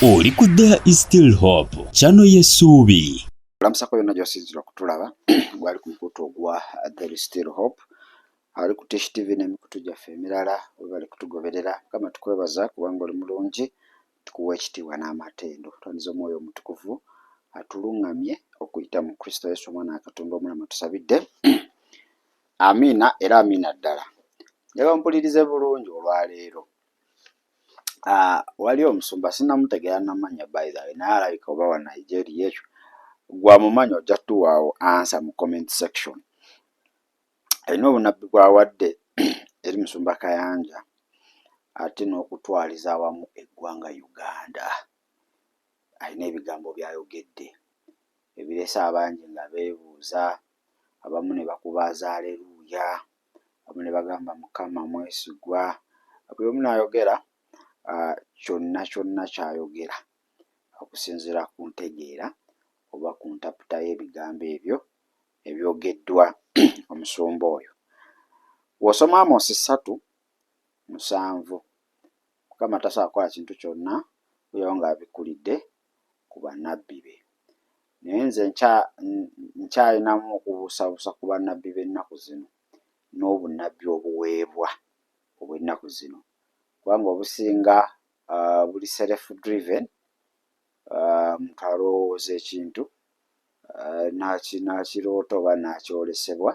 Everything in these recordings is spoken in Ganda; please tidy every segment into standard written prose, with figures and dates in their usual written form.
Oli ku There is Still Hope, channel y'essuubi. Olamusako yonna gy'osinzira okutulaba gwali ku mukutu ogwa There is Still Hope ali ku Tish TV n'emikutu gyaffe emirala. Webale kutugoberera. Mukama tukwebaza kubanga oli mulungi, tukuwa ekitiibwa n'amatendo. Twaniza omwoyo omutukuvu atuluŋŋamye okuyita mu Kristo Yesu omwana wa Katonda omulamu tusabidde. Amiina era amiina ddala. Njagala mpulirize bulungi olwaleero. Wali omusumba sinnamutegeera namanya by the way, naye alabika oba wa Nigeria ekyo gwamumanyi ojja tuwaawo answer mu comment section. Alina obunabbi bw'awadde eri musumba Kayanja ate n'okutwaliza awamu eggwanga Uganda. Alina ebigambo by'ayogedde ebirese abangi nga beebuuza, abamu ne bakubaaza aleluuya, abamu ne bagamba Mukama mwesigwa. Buli omu n'ayogera kyonna kyonna ky'ayogera okusinziira ku ntegeera oba ku ntaputa y'ebigambo ebyo ebyogeddwa omusumba oyo. Bw'osoma Amosi 3:7, Mukama tasobola kukola kintu kyonna okuggyako ng'abikkulidde ku bannabbi be. Naye nze nkyalinamu okubuusabuusa ku bannabbi b'ennaku zino n'obunnabbi obuweebwa obw'ennaku zino, kubanga obusinga buli self driven. Omuntu alowooza ekintu n'akiroota oba n'akyolesebwa,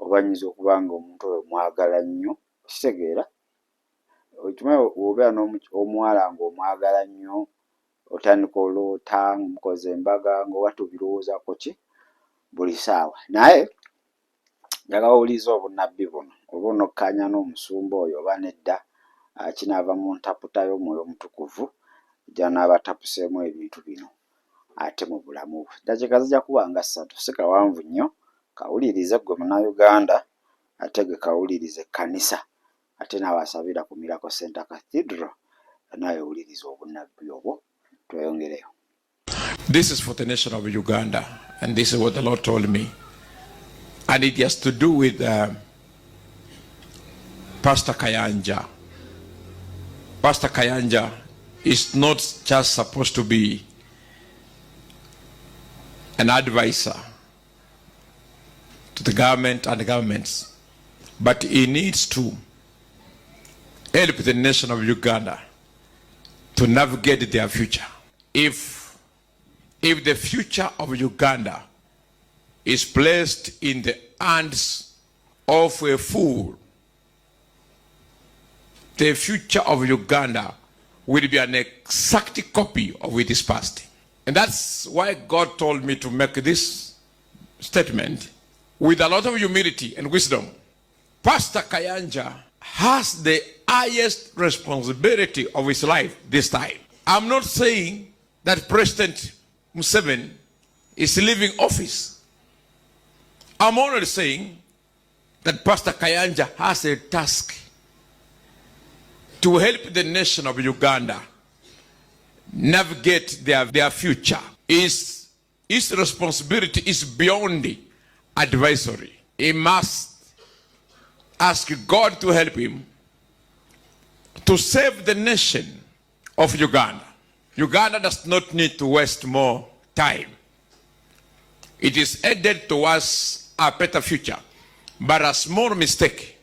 oba nnyinza okuba nga omuntu oyo mwagala nnyo, okitegeera? Okimanyi bw'obeera n'omuwala ng'omwagala nnyo, otandika oloota ng'omukoze embaga ng'oba tobirowoozaako ki buli ssaawa. Naye njagala owulirize obunnabbi buno oba onokkaanya n'omusumba oyo oba nedda, kinaava mu ntaputa y'omwoyo omutukuvu gy'anaaba atapuseemu ebintu bino ate mu bulamu bwe. Ddakiika zijja kuba nga 3, si kawanvu nnyo. Kawulirize ggwe Munnayuganda ate gwe kawulirize ekkanisa ate naawe asabira ku Miracle Center Cathedral naawe wuliriza obunnabbi obwo tweyongereyo. This is for the nation of Uganda, and this is what the Lord told me. And it has to do with Pastor Kayanja. Pastor Kayanja is not just supposed to be an advisor to the government and the governments, but he needs to help the nation of Uganda to navigate their future. If the future of Uganda is placed in the hands of a fool, the future of Uganda will be an exact copy of its past. And that's why God told me to make this statement with a lot of humility and wisdom. Pastor Kayanja has the highest responsibility of his life this time. I'm not saying that President Museveni is leaving office. I'm only saying that Pastor Kayanja has a task to help the nation of Uganda navigate their future. His responsibility is beyond advisory. He must ask God to help him to save the nation of Uganda. Uganda does not need to waste more time. It is headed towards a better future, but a small mistake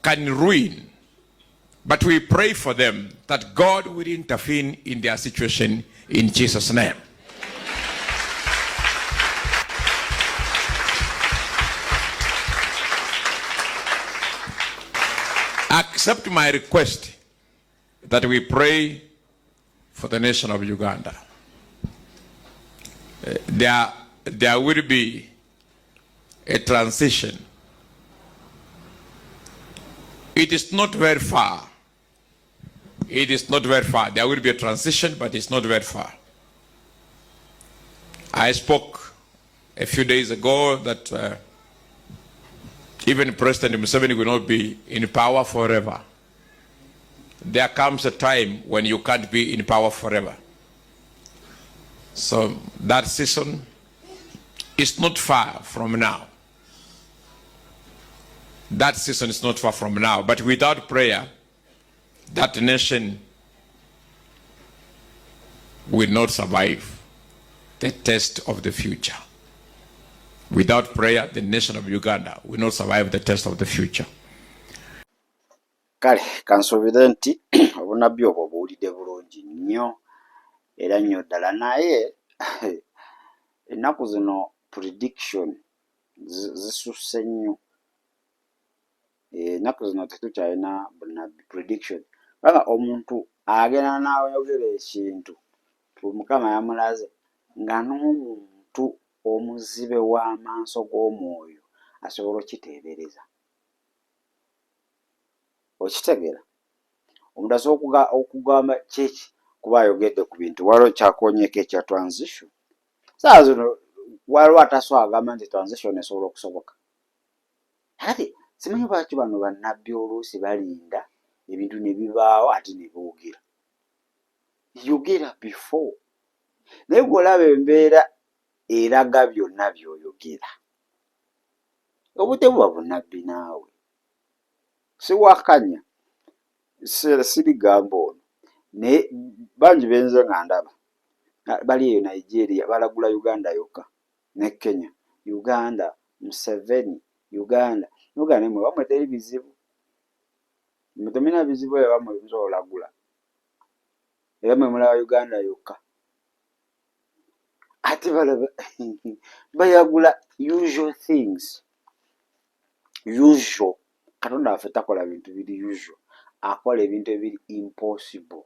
can ruin. But we pray for them that God will intervene in their situation in Jesus' name. Accept my request that we pray for the nation of Uganda. There will be a transition. It is not very far. It is not very far. There will be a transition, but it's not very far. I spoke a few days ago that even President Museveni will not be in power forever. There comes a time when you can't be in power forever. So that season is not far from now. That season is not far from now. But without prayer, that nation will not survive the test of the future. Without prayer, the nation of Uganda will not survive the test of the future. Kale kansuubire nti obunabbi obwo obuwulidde bulungi nnyo era nnyo ddala, naye ennaku zino prediction zisusse nnyo. Ennaku zino tetukyalina bunabbi, prediction, kubanga omuntu agenda n'ayogera ekintu Mukama yamulaze nga n'omuntu omuzibe w'amaaso g'omwoyo asobola okukiteebereza. Okitegeera? Omuntu asobola okugamba kyeki kuba ayogedde ku bintu, waliwo kyakonyeeko ekya transition. Saawa zino waliwo atasobola agamba nti transition esobola okusoboka. Kati simanyi lwaki bano bannabbi oluusi balinda ebintu ne bibaawo ate ne boogera. Yogera before, naye gw'olaba embeera eraga byonna by'oyogera, obwo tebuba bunnabbi. Naawe siwakanya, sirigamba ono, naye bangi benze nga ndaba bali eyo Nigeria balagula Uganda yokka ne Kenya, Uganda Museveni, Uganda Uganda. Mwe wamwe teri bizibu, mwe temulina bizibu ebyo bamwe bimusobola olagula, era mwe mulaba Uganda yokka, ate balaba bayagula usual things, usual. Katonda waffe takola bintu biri usual, akola ebintu ebiri impossible.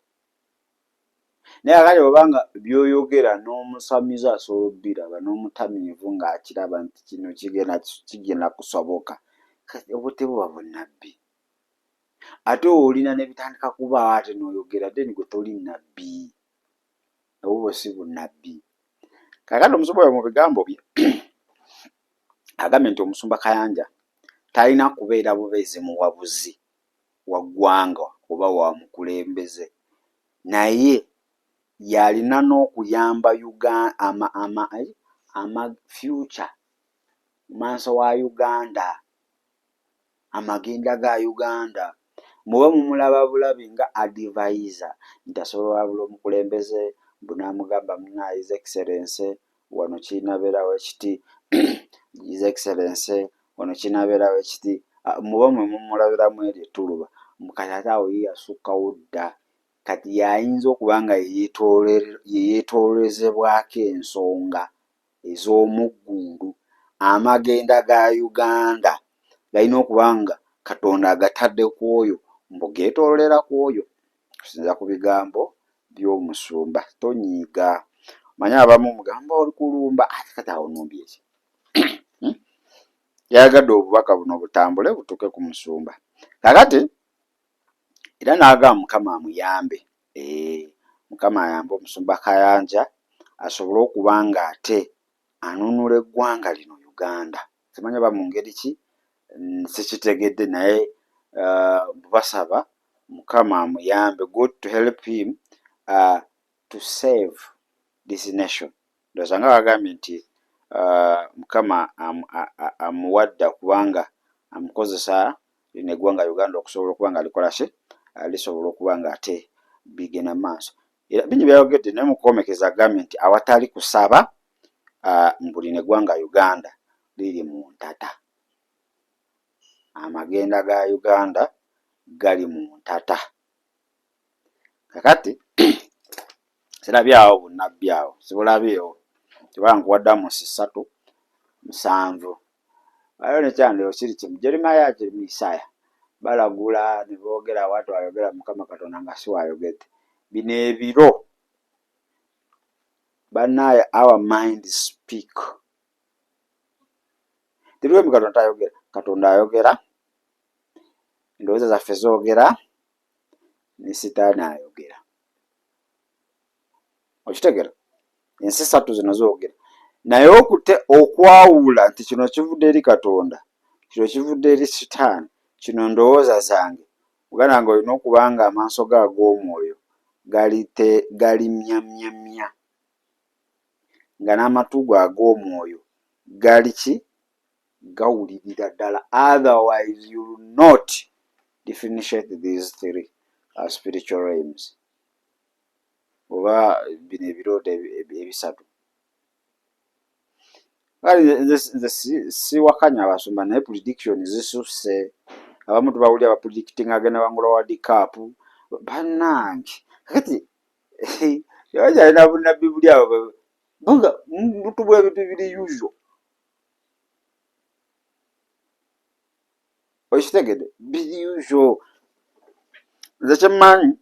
Naye akati obanga by'oyogera n'omusamize asobola obbiraba, n'omutamiivu ng'akiraba nti kino kigenda kusoboka, kati obwo tebuba bunnabbi. Ate olina ne bitandika kubaawo ate n'oyogera, then gwe toli nnabbi, obwo si bunnabbi. Kaakati omusumba oyo mu bigambo bye agambye nti omusumba Kayanja talina kubeera bubeezi muwabuzi wa ggwanga oba wa mukulembeze, naye yalina n'okuyamba ama future maaso wa Uganda, amagenda ga Uganda. Muba mumulaba bulabi nga advisor nti asobola olabula omukulembeze mbu n'amugamba, "Munnaye, His Excellency, wano kirinabeerawo ekiti, His Excellency, wano kinaabeerawo ekiti." Muba mwe mumulabiramu eryo ettuluba. Kati ate awo ye yasukkawo dda, kati y'ayinza okuba nga yeyeetoolozebwako ensonga ez'omuggundu. Amagenda ga Uganda galina okuba nga Katonda agatadde ku oyo, mbu geetoololera ku oyo, okusinziira ku bigambo by'omusumba. Tonyiiga, omanyi abamu mugamba oli kulumba, ate kati awo numbye ki? Yayagadde obubaka buno butambule butuuke ku musumba. Kakati era n'agamba Mukama amuyambe, Mukama ayambe omusumba Kayanja asobole okuba nga ate anunula eggwanga lino Uganda. Simanyi oba mu ngeri ki, sikitegedde, naye basaba Mukama amuyambe, God to help him to save this nation. Ndowooza nga bagambye nti Mukama amuwadde kubanga amukozesa lino eggwanga Uganda okusobola okuba nga likola ki, lisobola okuba nga ate bigenda mu maaso. Era bingi byayogedde, naye mu kukomekeza agambye nti awatali kusaba mbu lino eggwanga Uganda liri mu ntata, amagenda ga Uganda gali mu ntata. Kakati sirabyawo bunnabbi awo, sibulabyewo tebala. Nkuwadde Amosi 3:7, waliwo nekyandiro kiri kimu, Jeremaya kiri mu Isaaya, balagula ne boogera watu ayogera Mukama Katonda nga si waayogedde. Bino ebiro bannaaye, our mind speak. Tetugambye Katonda tayogera, Katonda ayogera, endowooza zaffe zoogera, ne Sitaani ayogera. Okitegera? Ensi ssatu zino zoogera, naye okute okwawula nti kino kivudde eri Katonda, kino kivudde eri Sitaani, kino ndowooza zange, muganda wange, olina okuba nga amaaso go ag'omwoyo gali myamyamya, nga n'amatu go ag'omwoyo gali ki, gawulirira ddala. Otherwise you will not differentiate these three spiritual realms. Oba bino ebirooto ebisatu. Kale nze siwakanya abasumba, naye prediction zisusse. Abamu tubawulira bapredictinga agenda wangula World Cup. Bannange, kakati tebakyalina bunnabbi buli abo nga butubwa ebintu biri usual. Okitegedde? Biri usual. Nze kyemmanyi,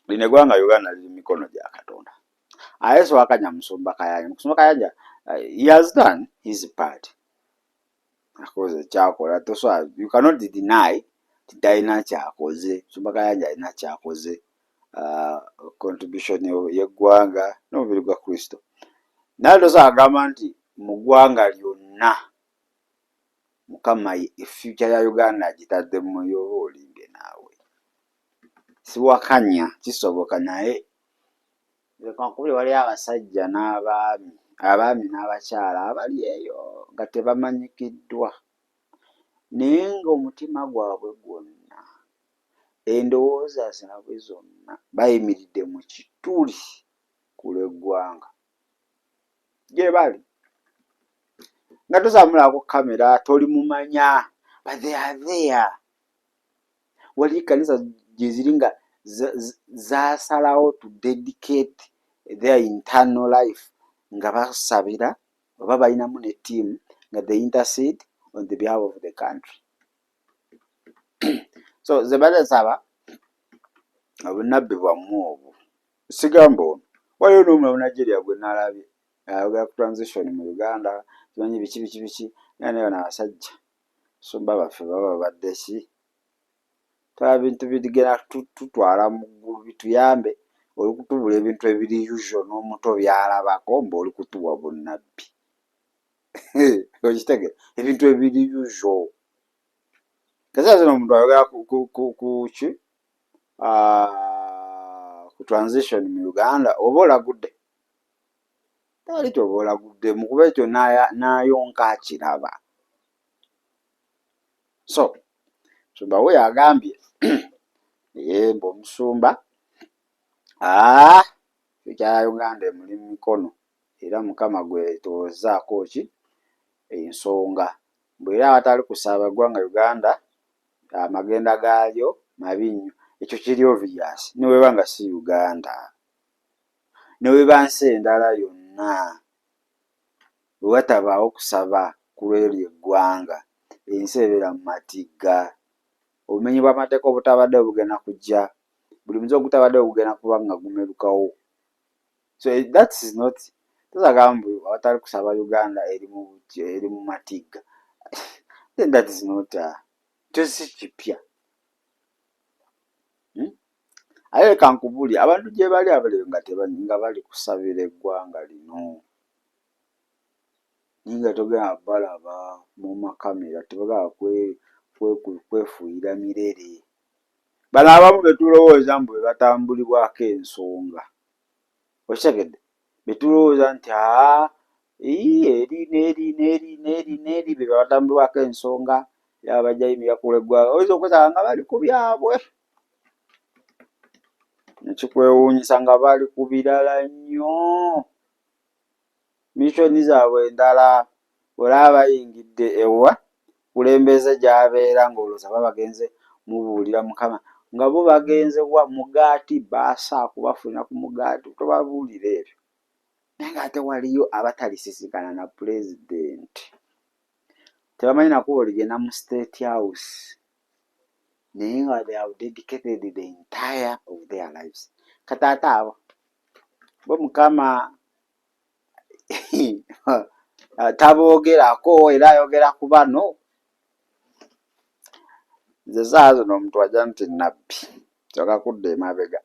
lino eggwanga Uganda liri mu mikono gya Katonda. Aye siwakanya Musumba Kayanja. Musumba Kayanja, he has done his part, akoze kyakola. Tosobola, you cannot deny nti talina kyakoze. Musumba Kayanja alina kyakoze, contribution y'eggwanga n'omubiri gwa Kristo. Naye tosobola agamba nti mu ggwanga lyonna Mukama future ya Uganda agitadde mu yoba olimbye naawe. Siwakanya, kisoboka, naye leka nkubule, waliyo abasajja n'abaami, abaami n'abakyala abali eyo nga tebamanyikiddwa, naye ng'omutima gwabwe gwonna, endowooza zaabwe zonna bayimiridde mu kituli ku lw'eggwanga. Gye bali nga tosamulako kamera, toli mumanya, but they are there. Wali ekkanisa gye ziri nga zasalawo to dedicate their internal life nga basabira, oba balinamu ne team nga they intercede on the behalf of the country. So ze badde nsaba obunnabbi bwammwe obwo. Sigamba ono, waliwo n'omulala Nigeria gwe nalabye ayogera ku transition mu Uganda, kimanyi biki biki biki. Naye naye bano abasajja sumba baffe baba babadde ki? Twala bintu bigenda tutwala mu ggulu bituyambe. Oli kutubula ebintu ebiri usual n'omuto byalabako, mbu oli kutuwa bunnabbi. Okitegera? Ebintu ebiri usual. Kaseera zino omuntu ayogera ku ki, ku transition mu Uganda, oba olagudde, tewali kyoba olagudde mukuba ekyo n'ayonka akiraba. So musumba we agambye ye mbu omusumba ekya Uganda emuli mu mikono, era Mukama gwe towoozaako ki ensonga. Mbu era awatali kusaba, eggwanga Uganda amagenda gaalyo mabi nnyo. Ekyo kiri obvious, ne bweba nga si Uganda, ne bweba nsi endala yonna, bwe watabaawo kusaba ku lw'eryo eggwanga, ensi ebeera mu matigga. Obumenyi bw'amateeka obutabaddewo bugenda kujja, buli muze ogutabaddewo gugenda kuba nga gumerukawo. So that is not, tozagamba mbu awatali kusaba Uganda eri mu matigga. Then that is not, kyo si kipya, Aye leka nkubuulire, abantu gye bali abali nga nga bali kusabira eggwanga lino, naye nga togenda balaba mu makamera, tebagala kwefuuyira mirere. Bano abamu betulowooza mbu be batambulibwako ensonga, okitegedde, betulowooza nti aa eri n'eri n'eri n'eri n'eri be batambulibwako ensonga, era bajja yimirira ku lw'eggwanga, oyinza okwesanga nga bali ku byabwe, nekikwewuunyisa nga bali ku birala nnyo, mission zaabwe endala. Olaba bayingidde ewa kulembeze gy'abeera, ng'olowooza baba bagenze mubuulira Mukama, nga bo bagenze wa mugaati, baasa kubafunira ku mugaati. Tobabuulira ebyo. Naye ng'ate waliyo abatalisisinkana na pulezidenti, tebamanyi nakubo ligenda mu State House, naye nga they have dedicated the entire of their lives. Kati ate abo bo Mukama taboogerako, era ayogera ku bano. Nze saawa zino omuntu ajja nti nabbi, soka kudda emabega.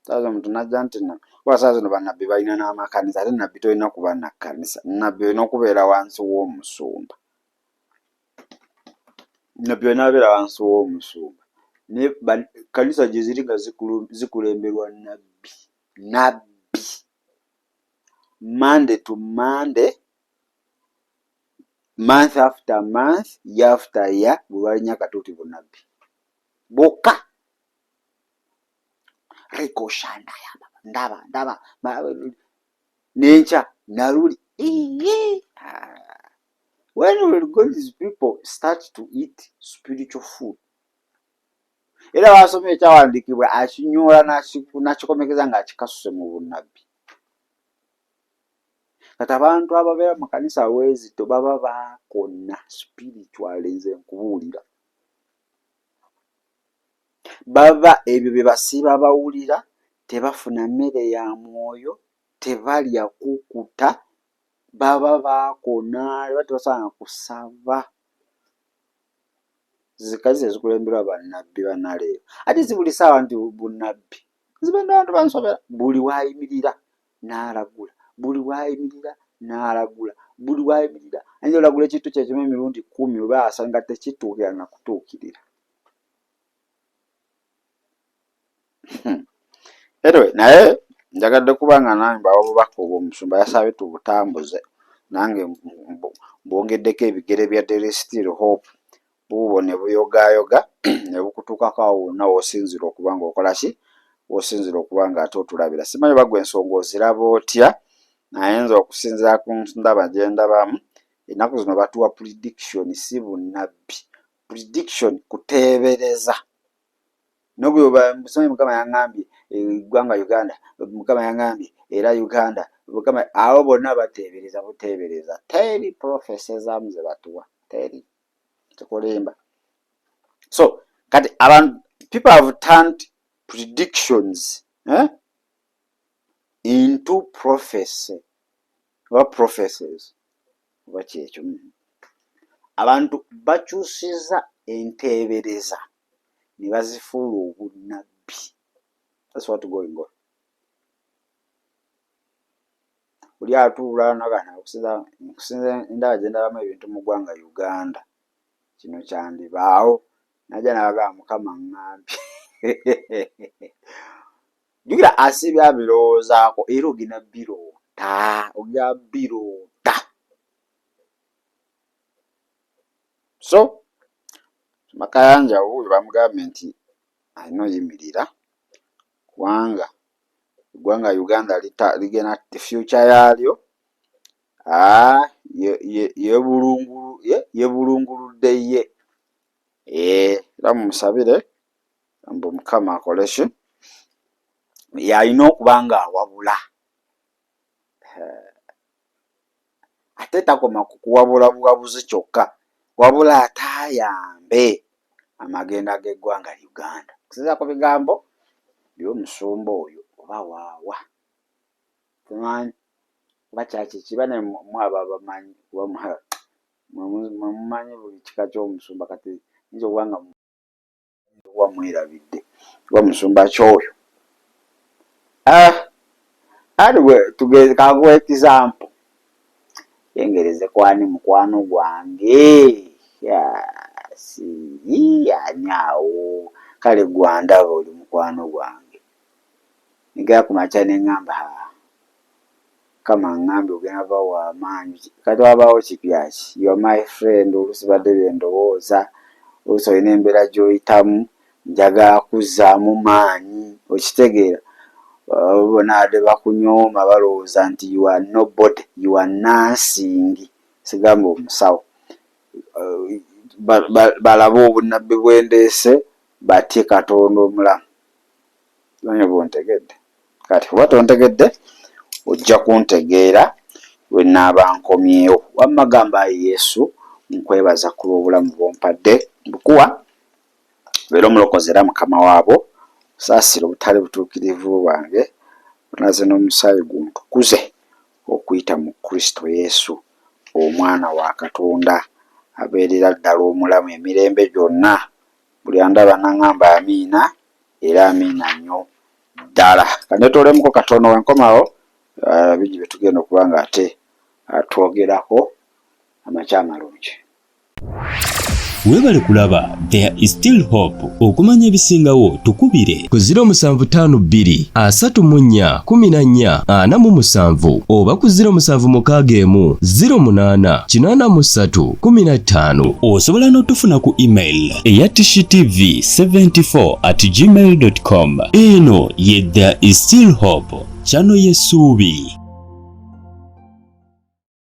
Saawa zino omuntu najja nti nabbi, kuba saawa zino bannabbi balina n'amakanisa. Ate nabbi tolina kuba na kkanisa, nabbi olina okubeera wansi w'omusumba. Nabbi olina abeera wansi w'omusumba, naye kkanisa gye ziri nga zikulemberwa nabbi, nabbi Monday to Monday, month after month, year after year, bwe balinnya akatuuti, bunnabbi bwokka. rekoshandaya ndaba ndaba nenkya naluli. When will God's people start to eat spiritual food? Era wasoma ekyawandiikibwa akinyoola n'akikomekeza ng'akikasuse mu bunnabbi. Kati abantu ababeera mu makanisa weezito baba baakona spiritually, nze nkubuulira. Baba ebyo bye basiiba bawulira, tebafuna mmere ya mwoyo, tebalya kukuta, baba baakona era tebasaana kusaba. Zikazi ezikulemberwa bannabbi bannaleero ate si buli ssaawa nti bunnabbi. Nze abantu bansobera buli w'ayimirira n'alagula, buli w'ayimirira n'alagula, buli w'ayimirira ayinza olagula ekintu kye kimu emirundi kkumi oba asa nga tekituukira na kutuukirira. Anyway, naye njagadde kuba nga nange mbawa obubaka obwo omusumba yasabye tubutambuze nange mbwongeddeko ebigere bya There is still hope buubwo ne buyogaayoga ne bukutuukako awo wonna w'osinziira okuba ng'okola ki w'osinziira okuba ng'ate otulabira. Simanyi oba ggwe ensonga oziraba otya naye nze okusinziira ku ndaba gye ndabamu ennaku zino batuwa prediction si bunnabbi. Prediction kuteebereza. Nogwe mukama yangambye eggwanga Uganda, mukama yangambye era Uganda, mukama abo bonna bateebereza buteebereza. Teri prophecy zaamu ze batuwa teri. Tekulimba. So kati abantu people have turned predictions eh, into prophecy oba prophecies oba kyekyo. Abantu bakyusiza enteebereza ne bazifuula obunnabbi. That's what going on. Oli atuula nagana okusinza endaba gye ndabamu ebintu mu ggwanga Uganda kino kyandibaawo najja n'agamba Mukama ŋŋambye. Jjukira asiibye abirowoozaako era ogenda biroota ogenda biroota. So Makayanja wuuyo bamugambye nti alina oyimirira kubanga eggwanga Uganda ligenda future yaalyo yebulunguludde ye era mumusabire mbu Mukama akole ki y'alina okuba ng'awabula ate takoma ku kuwabula buwabuzi kyokka wabula ate ayambe amagenda g'eggwanga Uganda okusinziira ku bigambo by'omusumba oyo oba waawa simanyi oba kyaki kiba ne mwe abo abamanyi kuba mwe mumanyi buli kika ky'omusumba kati yinza okuba nga oba mwerabidde oba musumba ki oyo. Ah, anyway tugeze kankuwe example yengereze kwani mukwano gwange ani awo kale gwandaba oli mukwano gwange negera ku makya ne ŋŋamba Mukama aŋŋambye ogenda ba wa maanyi kati wabaawo kipya ki you are my friend oluusi badde bye ndowooza oluusi olina embeera gy'oyitamu njagala kuzzaamu maanyi okitegeera bonna abadde bakunyooma balowooza nti you are nobody you are nothing sigamba omusawo balabe obunnabbi bwe ndeese batye Katonda omulamu. Simanyi oba ontegedde. Kati oba tontegedde ojja kuntegeera lwe nnaaba nkomyewo. Wamma gamba ayi Yesu nkwebaza ku lw'obulamu bw'ompadde mbukuwa obeere omulokozi era mukama waabwo saasira obutali butuukirivu bwange onaze n'omusaayi gwo ntukuze okuyita mu Kristo Yesu omwana wa Katonda abeerera ddala omulamu emirembe gyonna buli andaba nangamba amiina era amiina nnyo ddala. Kanetoolemuko katono wenkomawo bingi bye tugenda okuba nga ate twogerako. Amakya amalungi. Weebale kulaba There is still hope. Okumanya ebisingawo tukubire ku 0752 34 14 47 oba ku 0761 08 83 15. Osobola n'otufuna ku email eya tishtv74 at gmail com. Eno ye There is still hope, channel y'essuubi.